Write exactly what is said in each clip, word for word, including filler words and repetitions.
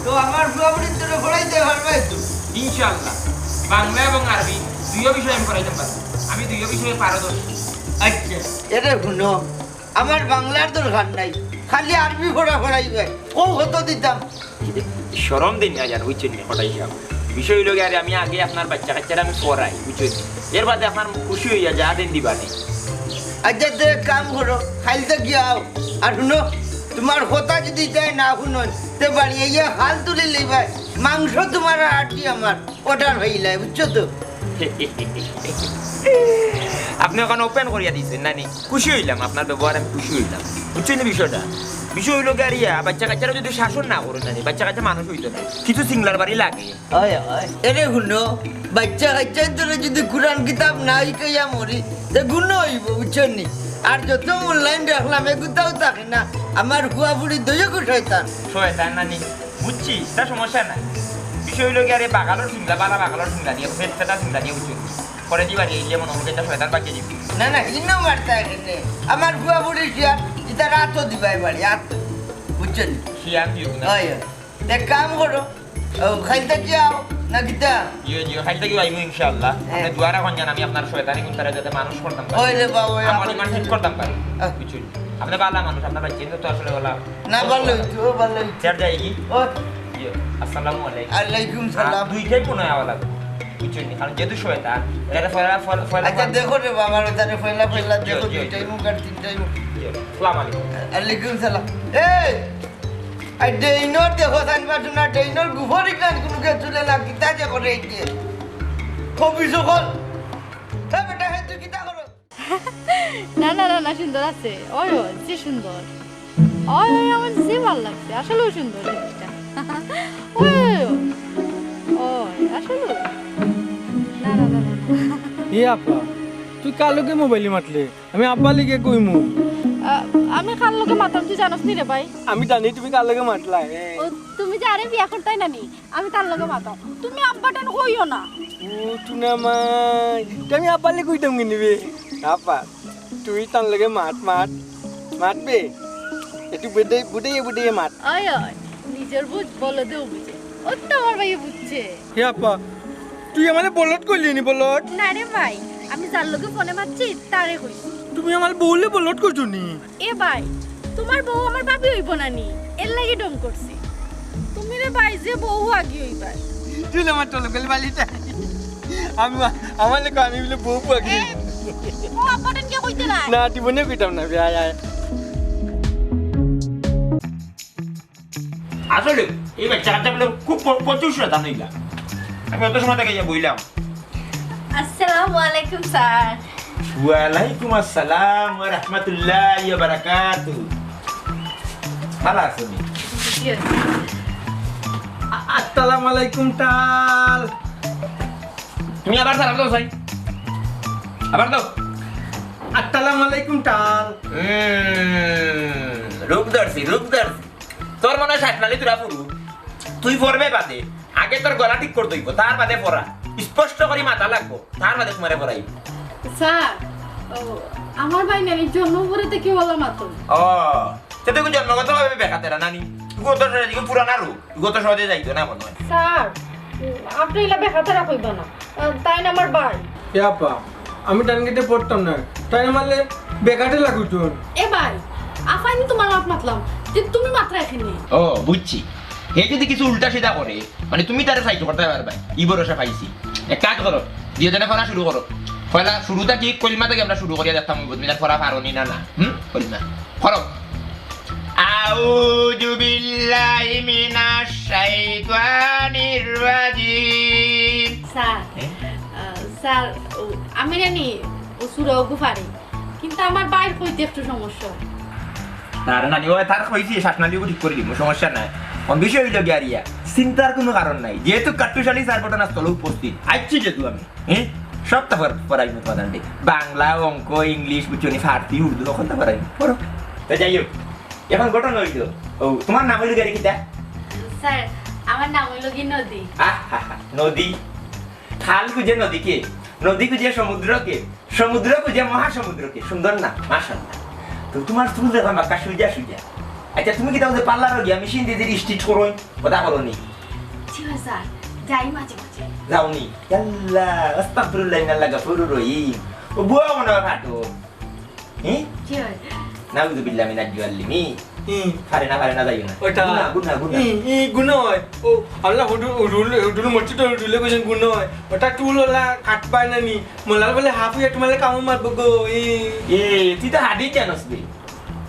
তো আমার ফুয়াফুড়ির তোরে পড়াইতে পারবে তো? ইনশাআল্লাহ, বাংলা এবং আরবি দুইও বিষয়ে আমি পড়াইতাম পারবো। আমি দুইও বিষয়ে পারদর্শী। আচ্ছা, এরে হুনো, আমার বাংলার দরকার নাই, খালি আরবি পড়া পড়াইবে। কও কত দিতাম? শরম দেইন না জান, বুঝছইন নি, কটাই সাহেব। বিষয় অইলো গিয়া, আরে আমি আগে আপনার বাচ্চা কাচ্চারে আমি পড়াই, বুঝছইন নি? এর বাদে আপনার খুশি অইয়া যা দেইন দিবা নে। আচ্ছা, তে এক কাম করো, কাইল থাকি আও। আর হুনো, তুমার কথা যুদি তাইন না হুনইন, তে বাড়ি আইয়া হাল তুলি লইবায়। মাংস তুমার আর হাড্ডি আমার, অর্ডার অইলায়, বুঝছো তো? আপনে অখন ওপেন করিয়া দিছইন না নি? খুশি অইলাম, আপনার ব্যবহারে আমি খুশি অইলাম। বুঝছইন নি বিষয়টা? বিষয় অইলো গিয়া, আরে বাচ্চা কাচ্চারে যুদি শাসন না করইন না নি, বাচ্চা কাচ্চা মানুষ অইতো নায়। কিছু সিংলার বাড়ি লাগে। অয়, অয়। এরে হুনো, বাচ্চা কাচ্চার তোরে যুদি কুরআন কিতাব না শিখাইয়া মরি, তে গুনা অইবো, বুঝছো নি? আর যত অনলাইন দেখলাম, এগুতাও থাকে না। আমার ফুয়াফুড়ি দুইও গু শয়তান। শয়তান না নি? বুঝছি, ইটা সমস্যা নাই। বিষয় অইলো গিয়া, আরে বাগালর সিংলা, বালা বাগালর সিংলা দিয়া, ফেট ফেটা সিংলা দিয়া, বুঝছো নি? পরে দিবা রে, ইলে মনে অইলো ইটা শয়তান বাকি দিবি। না, না, ইনো মারতা এখানে। আমার ফুয়াফুড়ি শিয়ার, ইতা রাতও দিবায় বাড়ি, আত। বুঝছো নি? শিয়ার দিও না। অয়, অয়। তে কাম করো, ও, কাইল থাকি আও, না কিতা? জি, জি, কাইল থাকি আইমু ইনশাআল্লাহ। হ্যাঁ। আপনে দোয়া রাখইন যেন আমি আপনার শয়তানি গুণটারে যাতে মানুষ করতাম পারি। ওই রে বাবা, ওই আমার আমার ইমান ঠিক করতাম পারি। আহ। বুঝছইন? আপনে বালা মানুষ, আপনার বাচ্চা তো আসলে বালা। না, ভালা অইতো, ভালা অইতো। স্যার যাই কি? ও। জি, আসসালামু আলাইকুম। আলাইকুম সালাম। আর দুইটাই মনে হয় আওয়া লাগবো। বুঝছইন নি? কারণ যেহেতু শয়তান, এটারে ফয়লা, ফয়লা, ফয়লা আচ্ছা, দেখো রে বাবা, এটারে ফয়লা, ফয়লা, জি, দেখো, জি, জি। দুইটাই মুখ আর তিনটাই মুখ। জি, আসসালামু আলাইকুম। আলাইকুম সালাম। এই, আর ডেইনর দেখো, সাইনবাদ না, ডেইনর গুফর ইখান কুনু কে তুলে না, কিতা যে করে এই যে। কবি সকল। এ বেটা, হে তুই কিতা করো? না, না, না, না, সুন্দর আছে। ওই, ওই, যে সুন্দর। ওই, ওই, আমার যে ভালো লাগছে। আসলেও সুন্দর জিনিসটা। ওই, ওই, ওই। ওই, আসলেও। না, না, না, না। এ আপা, তুই কার লগে মোবাইলে মাতলে? আমি আব্বার লগে কইমু। আ, আমি কার লগে মাতরাম তুই জানোস নি রে ভাই? আমি জানি তুমি কার লগে মাতলায়। ও, তুমি যে আরে বিয়া করতায় না নি, আমি তার লগে মাতরাম। তুমি আব্বারে কইও না। ও, তুনা মাই, তে আমি আব্বার লগে কইতাম কেনে বে? আপা, তুই তার লগে মাত, মাত, মাত বে। একটু বুঝাই-, বুঝাইয়া, বুঝাইয়া মাত। ওই, ওই, নিজর বুঝ বলদেও বুঝে। ও তো আমার ভাইয়ে বুঝছে। হে আপা, তুই আমারে বলদ কইলি নি, বলদ? না রে ভাই, আমি যার লগে ফোনে মাতছি, তারে কইছি। তুমি আমার বউরে বলদ কইছো নি? এ ভাই, তুমার বউ আমার ভাবি অইবো না নি? এর লাগি ঢং করছি। তুমি রে ভাই, যে বউ আগে অইবার। তুই আমার তলব গেলে বালিটা। আমি মা-, আমার লেখা আমি বলে বউ আগে। এ, ও আব্বারে কে কইতে নাই? না, জীবনে কইতাম না, বে, আয়, আয়। আসলে এই বাচ্চা কাচ্চা বলে খুব প-, প্রচুর শয়তান অইলা। আমি অত সময় থাকি গিয়া বইলাম। আসসালামু আলাইকুম স্যার। ওয়ালাইকুম আসসালাম ওয়া রাহমাতুল্লাহি ওয়া বারাকাতুহু। ভালা আছো নি? জি, জি। আ-, আসসালামু আলাইকুম টাল। তুমি আবার সালাম দাও, সাই। আবার দাও। আসসালামু আলাইকুম টাল। হুম, রূপ ধরছি, রূপ ধরছি। তোর মনে হয় শ্বাসনালী তোরা পুরু। তুই পড়বে বাদে। আগে তোর গলা ঠিক করতে অইবো, তার বাদে পড়া। স্পষ্ট করি মাতা লাগবো, তার বাদে তুমারে পড়াইবো। স্যার, ও, আমার ভাই নানি জন্ম পরে থাকি অলা মাতো। ও, তে তো জন্মগতভাবে বেকাতেরা নানি। ইগু তো সহজে, ইগু পুরানা রোগ। ইগু তো সহজে যাইতো না মনে হয়। স্যার, আপনে ইলা বেকাতেরা কইবা না। আহ, তাইন আমার ভাই। এ আপা, আমি তান গেটে পড়তাম না। তাইন আমারে বেকাতে লাগুইতো। এ ভাই, আফাইনি তুমার লগে মাতলাম যে তুমি মাতরায় কেনে। ও, বুঝছি। হে যদি কিছু উল্টা সিধা করে, মানে তুমি তারে সাহায্য করতায় পারবায়, ই ভরসা পাইছি। এক কাজ করো, দুইও জনে পড়া শুরু করো। পয়লা শুরু থাকি কলিমা থাকি আমরা শুরু করিয়া দেখতাম অইবো, তুমি তার পড়া পারো নি না, না। হুম? কলিমা। পড়ো। আউযু বিল্লাহি মিনাশ শাইতানির রাজিম। স্যার, হ্যাঁ? আহ, স্যার, ও, আমি জানি ও সুরা অগু পারি, কিন্তু আমার ভাইর কইতে একটু সমস্যা অয়। তার নানি, ও তার কইছি, শ্বাসনালীগু ঠিক করি দিমু, সমস্যা নাই। অন বিষয় অইলো গিয়া রিয়া, চিন্তার কুনু কারণ নাই, যেহেতু কাট্টুশ আলী স্যার ঘটনাস্থলে উপস্থিত, আইছি যেহেতু আমি, হ্যাঁ, সবতা পড়াইমু তোমার দান্ডে। বাংলা, অঙ্ক, ইংলিশ, বুঝছো নি, ফার্সি, উর্দু, অখন তা পড়াইমু। পড়ো। তে যাই হোক, অখন ঘটনা অইলো, ও, তোমার নাম অইলো গিয়া কিতা? স্যার, আমার নাম অইলো গি নদী। আহ, হা, হা, নদী। খাল খুঁজে নদীকে, নদী খুঁজে সমুদ্রকে, সমুদ্র খুঁজে মহাসমুদ্রকে। সুন্দর না? মাশাআল্লাহ। তো তোমার চুল দেখলাম বাক্কা সুজা সুজা। আচ্ছা, তুমি কিতা যে পার্লারো গিয়া মেশিন দিয়া যে স্ট্রেট করো, কথা করো নি? জি অয় স্যার, যাই মাঝে মাঝে। যাও নি? ইয়াল্লা, আস্তাগফিরুল্লাহ, ইন্নাল্লাহ গাফুরুর রহিম। ও বুয়া মনে অয় ফাটো। হি? জি অয়। নাউজুবিল্লাহ মিনাজ জালিমিন। হুম। ফারে না, ফারে না, যাইও না। ওইটা গুনা, গুনা, গুনা। হুম, হুম, গুনা অয়। ও, আল্লাহ হুডুল, হুডুল, হুডুল মসজিদ হুডুলে কইছইন গুনা অয়। ওটা টুল ওলা কাটবায় না নি। মোল্লার বলে হাফ ইয়া তোমালে কামড় মারবো গো। ই। এ, তুই তো হাদিস জানোস বে।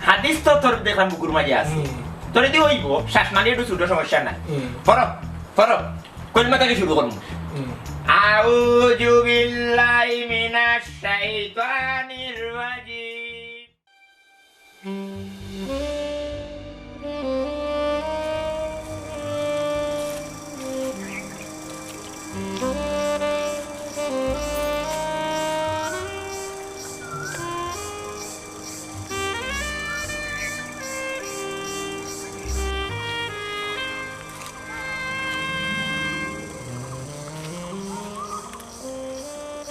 হাদিস তো তোর দেখলাম বুকুর মাঝে আছে। হুম। তোর যদি অইবো, শ্বাস মানে একটু ছোট সমস্যা নাই। হুম। পড়ো, পড়ো। কলমা থাকি শুরু করমু। হুম। আউযু বিল্লাহি মিনাশ শাইতানির রাজিম।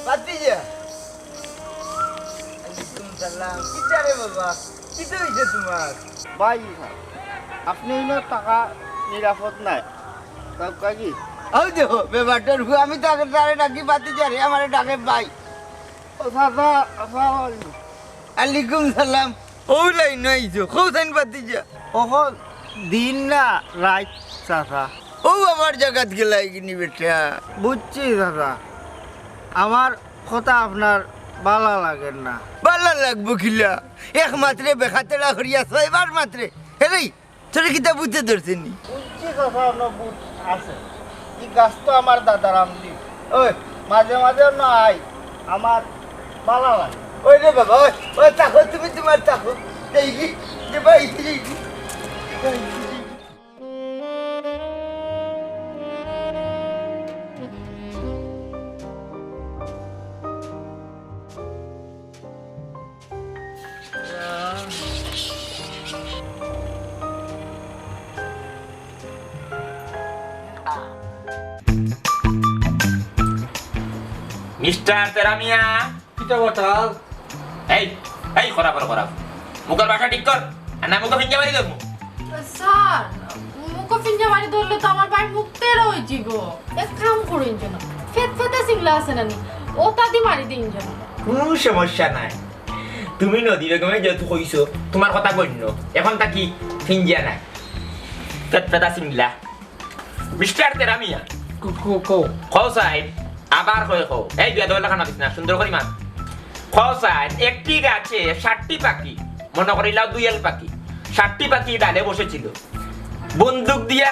ভাতিজা। ওয়ালাইকুম সালাম। কিতা রে বাবা? কিতা অইছে তোমার? ভাই, আপনি ইনো থাকা নিরাপদ নায়। তাও কাকি? আও দেখো, বেবাটর হু, আমি তাকে তারে ডাকি ভাতিজা রে, আমারে ডাকে ভাই। ও চাচা, আসসালামু আলাইকুম। আলাইকুম সালাম। ও লাইন আইছো, কও চাইন ভাতিজা। অখন দিন না রাইত চাচা? ও আমার জাগাত গেলাই গিনি বেটা। বুঝছি চাচা, আমার কথা আপনার বালা লাগের না। বালা লাগবো কিলা? এক মাত্রে বেখাতেড়া করিয়া ছয়বার মাত্রে। হেরে, তোরে কিতা ভূতে ধরছে নি? বুঝছি চাচা, আপনার ভূত আছে। ই গাছ তো আমার দাদার আমলি। ওই, মাঝে মাঝে অনো আই, আমার বালা লাগে। ওই রে বাবা, ওই, ওই থাকো, তুমি তোমার থাকো। এই কি? যে ভাই, এই কি? মিস্টার তেরামিয়া। কিতা কথা? এই, এই, খরা, খরা, খরা। মুখর ভাষা ঠিক কর। আর না মুখো ফিঞ্জা মারি ধরমু। স্যার, মুখো ফিঞ্জা মারি ধরলে তো আমার ভাইর মুখ তেরা অইযিবো। এক কাম করইন যেন, ফেত ফেতা সিংলা আছে না নি, ওতা দি মারি দিন যেন। কুনু সমস্যা নাই। তুমি নদী বেগমে যেহেতু কইছো, তোমার কথা গণ্য। এখন থাকি ফিঞ্জা নাই, ফেত ফেতা সিংলা। মিস্টার তেরামিয়া। কও, কও, কও। কও সাইন, আবার কই কও। এই বেয়াদব লাখান মাতিস না, সুন্দর করি মাত। কও সাইন, একটি গাছে ষাটটি পাখি, মনো করিলাও দুয়েল পাখি, ষাটটি পাখি ডালে বসেছিল। বন্দুক দিয়া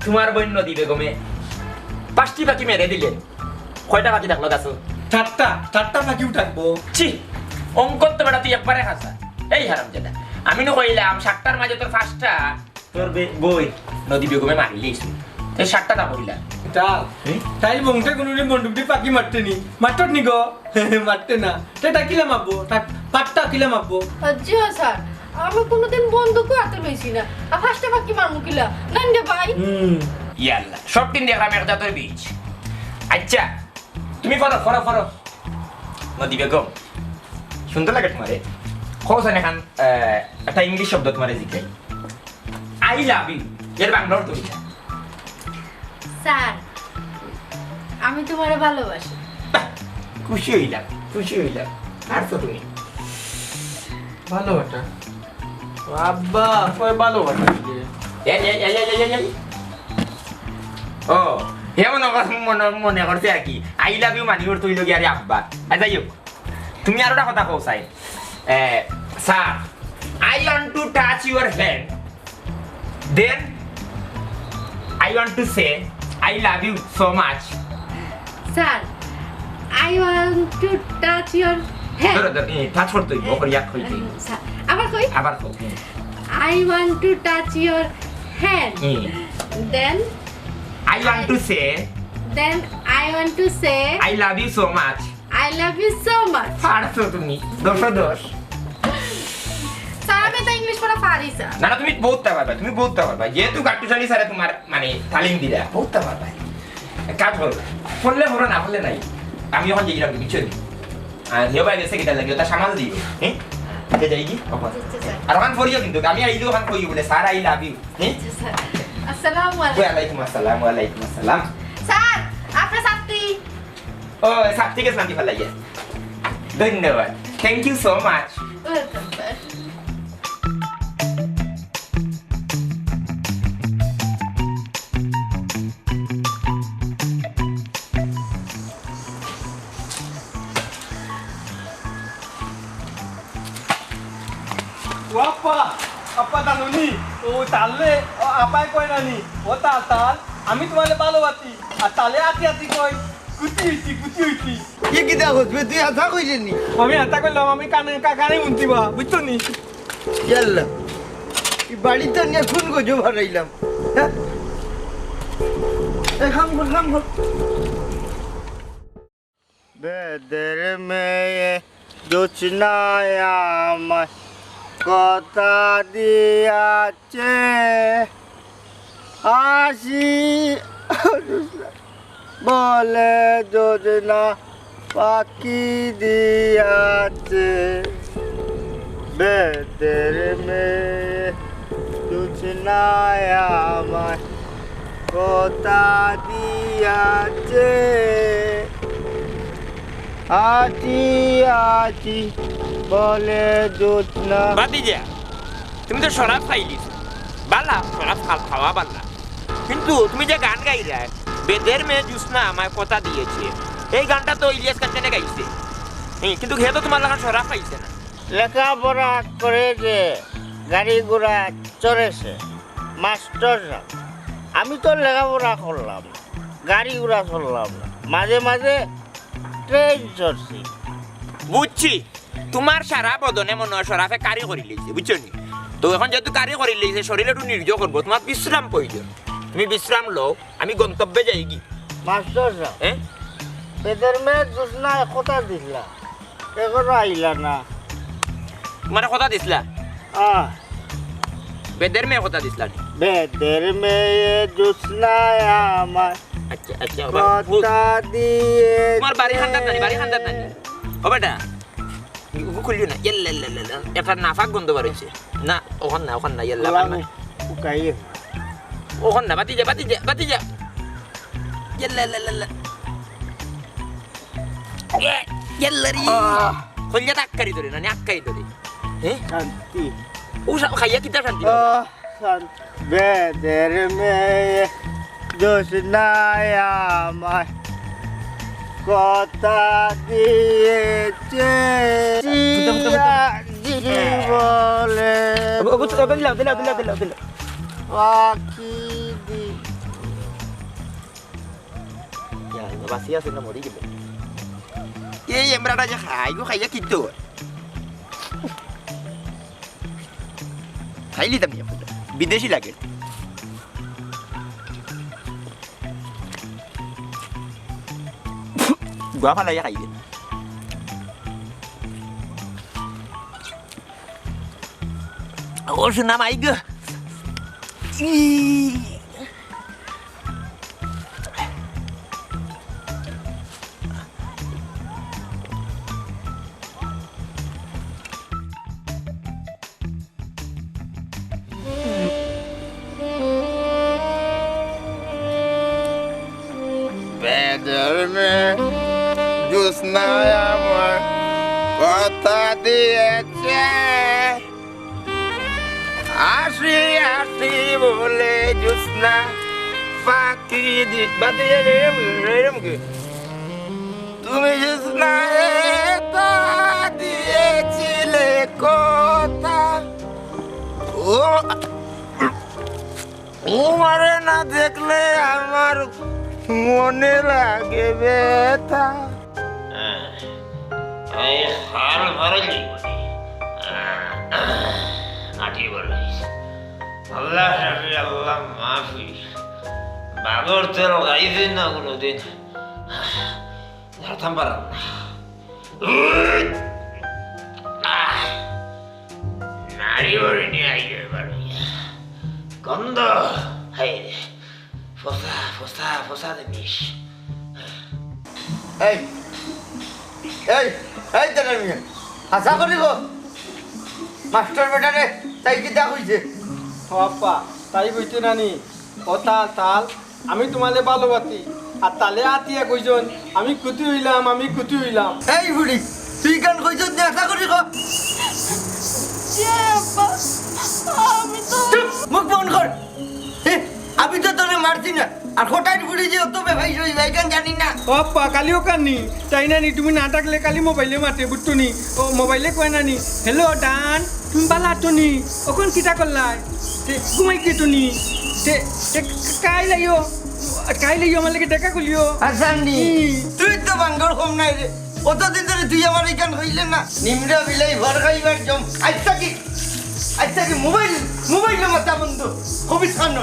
তোমার বইন নদী বেগমে পাঁচটি পাখি মেরে দিলেন। কয়টা পাখি থাকলো গাছো? ষাটটা, ষাটটা পাখিউ থাকবো। ছি, অঙ্কত তো বেটা তুই একবারে হাছা। এই হারামজাদা, আমি নু কইলাম ষাটটার মাঝে তোর পাঁচটা তোর বে-, বইন নদী বেগমে মারিলিছে। এই ষাটটা না কইলা। তা, হুম? তাই বংশে কোনোদিন বন্দুক দি পাখি মারতে নি? মারতত নি গো? মারতে না। তে তাই কিলা মারবো? তাই পাট্টা কিলা মারবো? আ, জি অয় স্যার, আমি কোনোদিন বন্দুকও আতো লইছি না। আর পাঁচটা পাখি মারমু কিলা? নাইন রে ভাই। হুম। ইয়াল্লা, সব দিন দেখলাম এক জাতর বীজ। আচ্ছা, তুমি পড়ো, পড়ো, পড়ো। নদী বেগম, সুন্দর লাগে তোমারে। কও সাইন এখান, আহ, একটা ইংলিশ শব্দ তোমারে জিগাই। I love you। এর বাংলা অর্থ কিতা? স্যার, আমি তোমারে ভালোবাসি। বাহ, খুশি অইলাম, খুশি অইলাম। আর তো তুমি? ভালোবাসা। ও আব্বা, কয় ভালোবাসা দিলে? এই, এই, এই। ও, হে মনে কর-, মনে, মনে করছে আর কি। I love you মানি অর্থ অইলো গিয়া আরে আব্বা। আর যাই হোক, তুমি আরোটা কথা কও সাইন। এ, sir, I want to touch your hand. Then I want to say, I love you so much. Sir, I want to touch your hand. ধরো, ধরো, এ, touch করতে অইবো, ওপর ইয়াক কইতে অইবো। স্যার, আবার কই? আবার কও, হুম। I want to touch your hand. Hmm. Then I want to say, then I want to say, I love you so much. I love you so much. পারছো তুমি, দশো দশ। স্যার, আমি তো ইংলিশ পড়া পারি, স্যার। না, না, তুমি বহুততা পারবা, তুমি বহুততা পারবা। যেহেতু গাট্টুশালী স্যারে তোমার, মানে, তালিম দিলা, বহুততা পারবা। এক কাজ করো, পড়লে পড়ো, না পড়লে নাই। আমি এখন যাইরাম, বুঝছো নি? আর হেও ভাই গেছে কিতার লাগি, ওটা সামাল দিও, হুম? আচ্ছা, যাই কি? ওখান। আচ্ছা, স্যার। আর ওখান পড়িও কিন্তু, আমি আইলে ওখান কইও বলে, "স্যার, I love you।" হ্যাঁ? আচ্ছা, স্যার। আসসালামু আলাইকুম। ওয়ালাইকুম আসসালাম, ওয়ালাইকুম আসসালাম। স্যার, আপনার ছাতি। ও, স্যার, ঠিক আছে, আমি ফালাই গিয়া। ধন্যবাদ। Thank you so much. Welcome, sir. ও আপা, আপা জানো নি? ও তালে, ও আপায় কয় না নি? ও তাল, তাল, আমি তোমারে ভালোবাসি। আর তালে আতি আতি কয়, "কুতি হইছি, কুতি হইছি।" ই কিতা কস বে? তুই হাছা কইলে নি? আমি হাছা কইলাম, আমি কানে, কা-, কানে হুনছি বা, বুঝছো নি? ইয়াল্লা, ই বাড়িত নিয়া কোন গজব হারাইলাম? হ্যাঁ? এ, কাম কর, কাম কর। বেদের মেয়ে জোছনায় আমায় কথা দিয়াছে, আসি বলে জোছনা পাখি দিয়াছে। বেদের মেয়ে জোছনায় আমায় কথা দিয়াছে, আছি আছি বলে জোছনা। বাদ দিয়া, তুমি তো শরাব খাইলিছো, বালা, শরাব খা-, খাওয়া বালা। কিন্তু তুমি যে গান গাইরায়, "বেদের মেয়ে জোছনা আমায় কথা দিয়েছে", এই গানটা তো ইলিয়াস কাঞ্চনে গাইছে। হ্যাঁ, কিন্তু হে তো তোমার লাখান শরাব খাইছে না। লেখাপড়া করে যে গাড়ি ঘোড়া চড়েছে, মাস্টার সাব। আমি তো লেখাপড়া করলাম না, গাড়ি ঘোড়া চড়লাম না, মাঝে মাঝে ট্রেন চড়ছি। বুঝছি, তোমার সারা বদনে মনে হয় শরাফে কারি করি লইছে, বুঝছো নি? তো এখন যেহেতু কারি করি লইছে, শরীরে একটু নির্জ করবো, তোমার বিশ্রাম প্রয়োজন। তুমি বিশ্রাম লও, আমি গন্তব্যে যাই কি? মাস্টার সাব, হ্যাঁ? বেদের মেয়ে জোছনায় কথা দিলা, এখনো আইলা না। তোমারে কথা দিছলা? আহ। বেদের মেয়ে কথা দিছলা নি? বেদের মেয়ে জোছনায় আমার আচ্ছা, আচ্ছা, বাবা, কথা দিয়ে তোমার বাড়ি খান্দাত নানি, বাড়ি খান্দাত নানি? ও বেটা, ইগু খুলিও না। ইয়াল্লা, ইয়াল্লা, ইয়াল্লা। একটা নাফাক গন্ধ বার হইছে। না, ওখান না, ওখান না, ইয়াল্লা, ওখান না। ওখান না, বাতি যা, বাতি যা, বাতি যা। ইয়াল্লা, ইয়াল্লা, ইয়াল্লা। এ, ইয়াল্লা রে। আহ। কইলে তো আক্কারি ধরে না, নি আক্কারি ধরে। হ্যাঁ? শান্তি। ও সব খাইয়া কিতা শান্তি পাবো? আহ, শান্তি। বেদের মেয়ে জোছনায় আমায় কথা দিয়েছে। জীবনে পাখি দি- ইয়া, বাঁচি আছে না মরি গেল? এই আমরাটা যে খাই গো, খাইয়া কিতো খাইলি তো আমি এখন। বিদেশি লাগে। গুয়া ফালাইয়া খাইবে। ও সোনা মাই গো। ই। বেদের মেয়ে জোছনায় আমার কথা দিয়েছে। আসি আসি বলে জোছনা পাখি দি-, বাদ দিয়ে এরম, এরম কি? তুমি জোছনা এটা দিয়েছিলে কথা। ও, তোমারে না দেখলে আমার মনে লাগে ব্যথা। এই হাল ফারাইলি। আটি বলিস। আল্লাহ রাখি, আল্লাহ মাফি। বাগর তেল খাইছি না কোনোদিন। ঝাড়তাম পারলাম না। আহ! নারী বড়ি নিয়ে আইবে এবার। গন্ধ। হায় রে। ফসা, ফসা, ফসা জিনিস। এই, এই, এই, দাদা মিয়া, হাছা করি গো। মাস্টার বেটারে, তাই কিতা কইছে? ও আব্বা, তাই কইছে নানি। ও তাল, তাল, আমি তুমারে ভালোবাসি। আর তালে আতিয়া কইছইন, আমি খুশি অইলাম, আমি খুশি অইলাম। এই বুড়ি, তুই ইখান কইছস নি, আশা করি ক। জি আব্বা, আমি তো চুপ, মুখ বন্ধ কর। হে, আমি তো তোরে মারছি না। আর কটাইর বুড়ি যে অত বেফাইস অইবা, ইখান জানি না। ও আব্বা, কালি অখান নি, তাই নানি, তুমি না ডাকলে কালি মোবাইলে মাতে, বুঝছো নি? ও মোবাইলে কয় নানি, "হ্যালো ডান, তুমি ভালা আছো নি? অখন কিতা করলায়? তে ঘুমাই গেছো নি? তে, তে কাইল আইও, কাইল আইও, আমার লগে দেখা করিও।" আসান নি, হুম। তুই তো বাঙ্গর কম নায় রে। অতদিন ধরে তুই আমারে ইখান কইলে না। নিমড়া বিলাই ভর খাইবার জম। আইচ্ছা কি, আইচ্ছা কি মোবাইল, মোবাইল মাতা বন্ধ। কবির খান।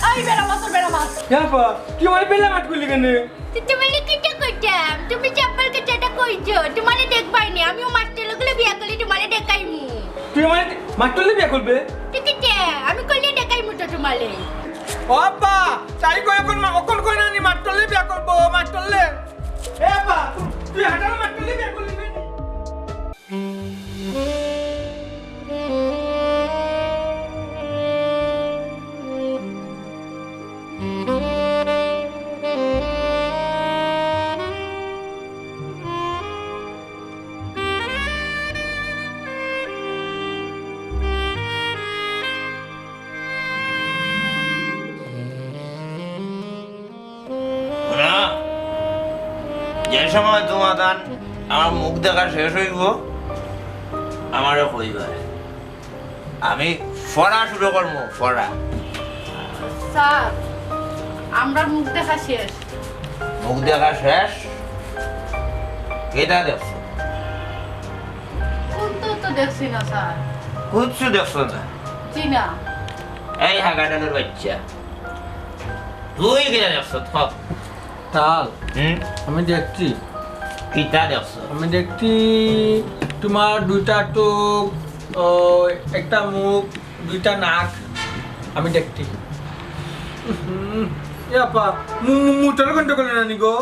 এই বেড়া মাছ, বেড়া মাছ। ইয়া আব্বা, তুই আমারে বেড়া মাছ কইলি কেনে? তো তুমারে কিতা কইতাম? তুমি যে আব্বার কাছে ইটা কইছো, তুমারে দেখবায় নি, আমিও মাস্টার লগরে বিয়া করলে তুমারে দেখাইমু। তুই আমারে মাস্টার লগে বিয়া করবে? তো কিতা, আমি করলে দেখাইমু তো তুমারে। ও আব্বা, তাই কয় অখন মা-, অখন কয় নানি মাস্টার লগে বিয়া করবো, মাস্টার লগে। এ আব্বা, তুই হাটার মাস্টার লগে বিয়া করলি নি? হুনো, যে সময় তুমার আমার মুখ দেখা শেষ অইবো, আমারে কইবায়। আমি পড়া শুরু করমু, পড়া। স্যার, আমরার মুখ দেখা শেষ। মুখ দেখা শেষ? কিতা দেখছো? কুন্তা তো দেখছি না, স্যার। কুচ্ছু দেখছো না? জি না। এই হাগাডালের বাইচ্চা, তুই কিতা দেখছো? তাল, হুম? আমি দেখছি। কিতা দেখছো? আমি দেখছি তুমার দুইটা চোখ, ও, একটা মুখ, দুইটা নাক, আমি দেখছি। হুম, এ আপা, মু-, মু-, মুতর গন্ধ করে না নি গো?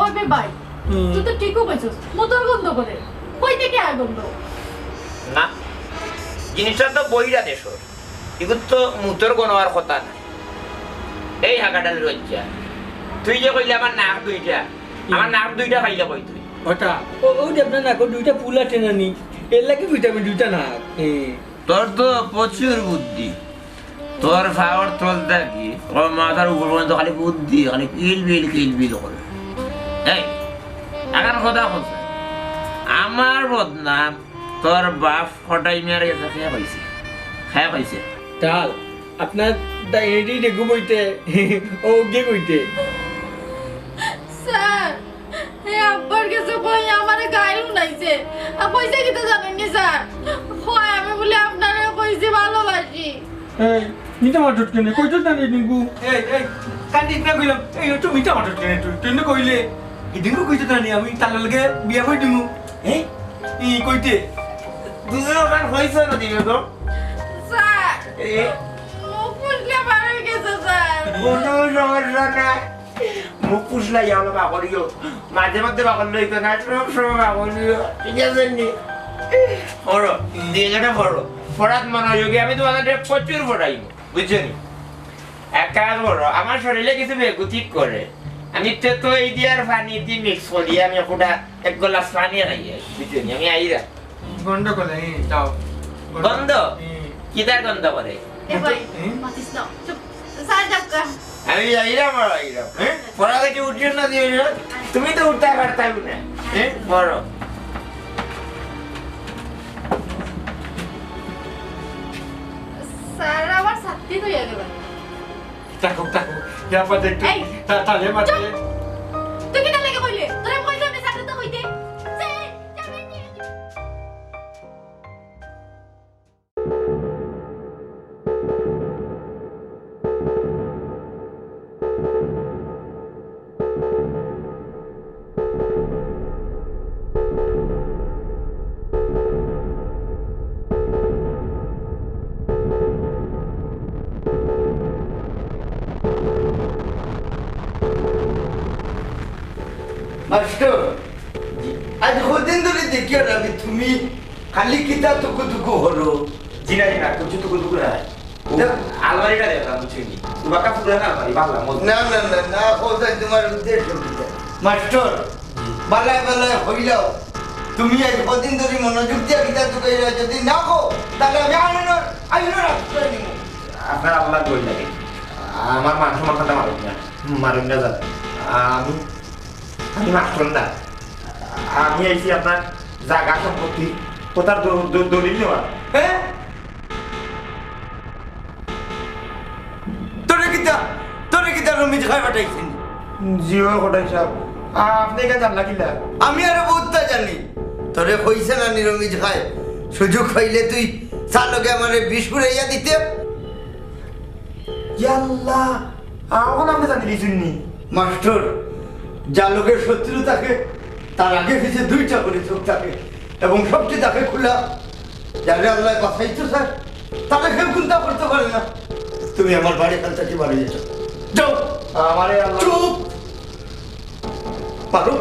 ওই বে ভাই, হুম। তুই তো ঠিকউ কইছস, মুতর গন্ধ করে। কই থাকি আয় গন্ধ? না, জিনিসটা তো বইরা দেশর। ইগুর তো মুতর গন্ধ অওয়ার কথা নায়। এই হাগাডালের বাইচ্চা, তুই যে কইলে আমার নাক দুইটা, হুম। আমার নাক দুইটা পাইলে কই তুই? ওটা, ও, ওই যে আপনার নাকো দুইটা ফুল আছে না নি? এর লাগি ভিটামিন দুইটা নাক। হুম। তোর তো প্রচুর বুদ্ধি। তোর পাওর তল থাকি, তোর মাথার উপর পর্যন্ত খালি বুদ্ধি, খালি কিলবিল, কিলবিল করে। এই, এখন কথা কইছে, আমার বদনাম তোর বাপ কটাই মিয়ার গেছে কে কইছে? কে কইছে? তাল, আপনার ডায়েরি দেখু বইতে, ও গে কইতে। স্যার, হে আব্বার গেছে কই আমারে গাইল হুনাইছে। আর কইছে কিতা জানইন নি স্যার? কয় আমি বুলে আপনারে কইছি ভালোবাসি। এই, মিছা মাতস কেনে? কইছস না রে টিঙ্কু? এই, এই, কান্দিস না কইলাম। এই, তুই মিছা মাতস কেনে তুই? তুই না কইলে, এই টিঙ্কু কইছস না নি, আমি তার লগে বিয়া করি দিমু। এই? ই কইতে? দুজন ওখান হইছে না দিবে তো? স্যার, এ? মুখ ফুসলা বার হয়ে গেছে স্যার। কোনো সমস্যা নাই। মুখ ফুসলাই হলো বাকরিও। মাঝে মধ্যে বাকর লইতো না, সব সময় বাকরিও। ঠিক আছে নি? পড়ো, দুই জায়গাটা পড়ো। পড়াত মনোযোগী, আমি তোমাদের প্রচুর পড়াই, বুঝছো নি? এক কাজ করো, আমার শরীরে কিছু বেগুতি করে। আমি তো, তো এই দিয়ে আর পানি দিয়ে মিক্স করি, আমি ওটা এক গ্লাস পানি খাই, বুঝছো নি? আমি আইরা। গন্ধ করে, এই, যাও। গন্ধ? হুম। কিতার গন্ধ করে? এ ভাই, হুম? মাতিস না। চুপ। স্যার, যাও গা। আমি যাইরাম আর আইরাম, হ্যাঁ? পড়া থেকে উঠিও না, দিও না। তুমি তো উঠতে পারতাম না, হ্যাঁ? পড়ো। স্যার, আমার ছাতি তো ইয়ে গেল। থাকো, থাকো। ইয়া, পা দেখতে। এই! তা-, তালে মারতে। চুপ! তুই কিতা লাগে কইলে? তোরে কইলাম না, ছাতি তো কইতে। যে, যাবে কি? মাস্টর, আজ কদিন ধরি দেখিয়ার আমি তুমি খালি কিতা তুকু তুকু করো। জি না, জি না, কিচ্ছু তুকু তুকু না। ও, আলমারিটা দেখলাম, বুঝছইন নি? ও বাক্কা পুরান আলমারি, ভালা, মজবুত। না, না, না, না, কোথায় তোমার উদ্দেশ্য কিতা? মাস্টর, বালায় বালায় কইলাও, তুমি আজ কদিন ধরি মনোযোগ দিয়া কিতা তুকাইরা, যদি না কও, তাইলে আমি আইনর, আইনর আশ্রয় নিমু। আপনার আল্লাহ কই লাগে, আমার মান সম্মানটা মারুন না, মারুন না জান। আমি, আমি মাস্টর না, আমি আইছি আপনার জাগা সম্পত্তি, কথার দ-, দ-, দলিল নেওয়া। হ্যাঁ? তোরে কিতা, তোরে কিতা রমিজ খায় পাঠাইছেন? জি অয় কটাই সাব, আপনে ইখান জানলা কিলা? আমি আরো বহুততা জানি। তোরে কইছে না নি রমিজ খায়, সুযোগ পাইলে তুই তার লগে আমারে বিষ পুড়াইয়া দিতে। ইয়াল্লা, অখন আপনে জানিলিছইন নি? মাস্টর, যার লগে শত্রু থাকে, তার আগে পিছে দুইটা করে চোখ থাকে, এবং সবটি থাকে খোলা। যারে আল্লায় বাঁচাইতো চায়, তারে কেউ কুন্তা করতে পারে না। তুমি আমার বাড়ি খান থাকি বাড়ি যাও। যাও। আমারে আল্লাহ চুপ! পারো?